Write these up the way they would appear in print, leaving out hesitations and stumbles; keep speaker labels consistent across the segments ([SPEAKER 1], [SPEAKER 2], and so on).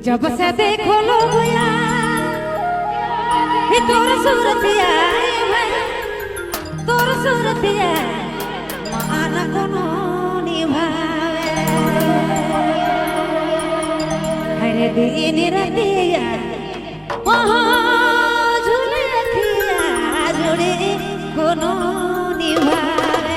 [SPEAKER 1] जब से देखो लोगया तोर सूरतिया तोर सूरतिया माना कोनो निभावे हर दिन रतिया वहाँ झूले रखिया जोड़े कोनो निभावे।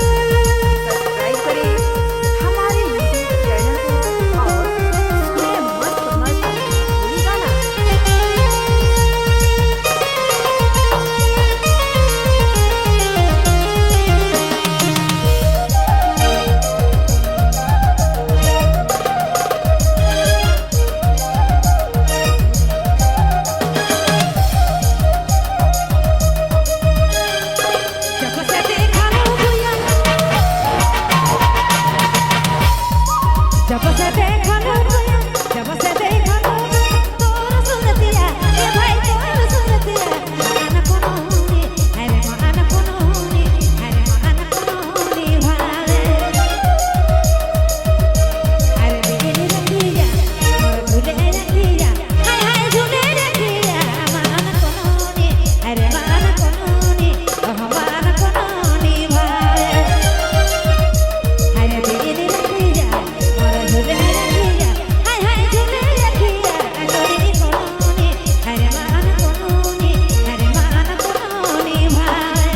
[SPEAKER 2] सब्सक्राइब करें हमारे YouTube channel को और सुने मस्त मस्त भोजपुरी गाना।
[SPEAKER 1] जब से देखा लोगया जब से देखा लोगया जब से देखा लोगया तोर सूरतिया ए भाई तोर सूरतिया माना कोनो नी अरे माना कोनो नी अरे माना कोनो नी भावे अरे दिल रखिया मोर झूले रखिया हाय हाय झूले रखिया माना कोनो नी अरे माना कोनो नी ओह माना कोनो नी भावे अरे दिल रखिया मोर झूले रखिया हाय हाय झूले रखिया जोड़ी कोनो नी अरे माना कोनो नी अरे माना कोनो नी भावे।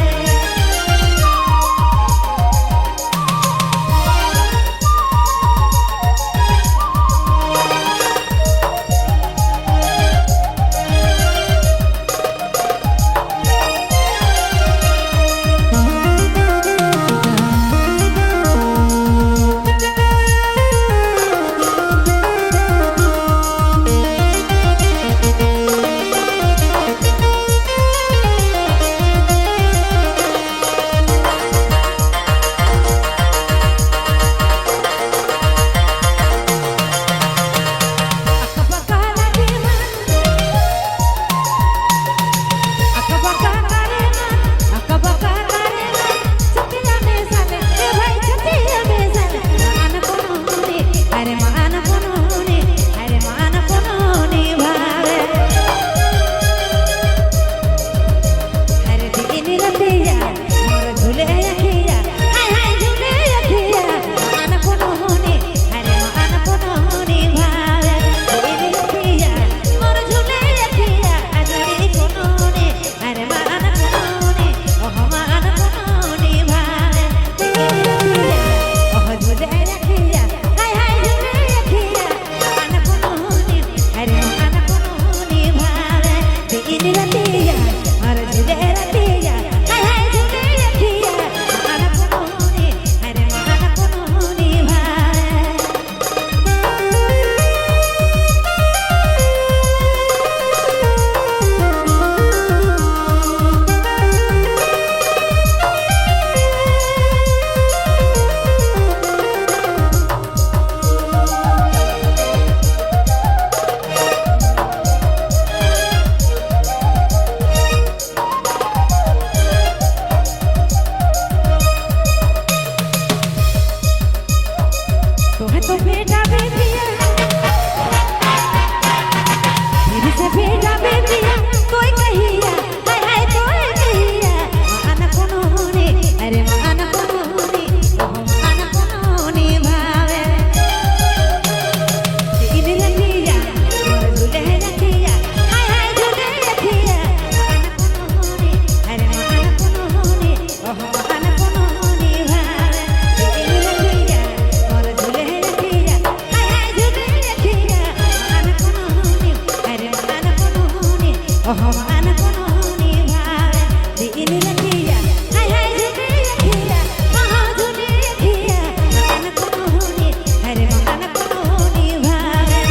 [SPEAKER 1] अरे मान कोनोने अरे मान कोनोने भावे हर दिन रतिया मोर झूले रखिया हाय हाय झूले रखिया मान कोनोने अरे मान कोनोने भावे दिन रतिया मोर झूले रखिया जोड़ी कोनोने अरे मान कोनोने ओह मान कोनोने भावे दिन रतिया ओह झूले रखिया हाय हाय झूले रखिया मान कोनोने अरे मान कोनोने भावे दिन रतिया मोर झूले रतिया हाय हाय झूले रखिया मान कोनोने अरे मान कोनोने भावे। तोहे तो बेटा बेटिया फिर से बेटा बेटिया कोई कहिया हाय हाय कोई कहिया मान कोनो रे अरे मान कोनो रे ओह मान कोनो रे भावे दिन रखिया मोर झूले रखिया हाय हाय झूले रखिया मान कोनो रे अरे मान कोनो रे ओह मान कोनो रे भावे दिन रखिया मोर झूले रखिया हाय हाय झूले रखिया मान कोनो रे अरे मान कोनो रे ओह मान कोनो रे भावे दिन रखिया हाय हाय झूले रखिया महा झूले रखिया मान कोनो रे अरे मान कोनो रे भावे।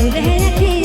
[SPEAKER 1] झूले अखिया।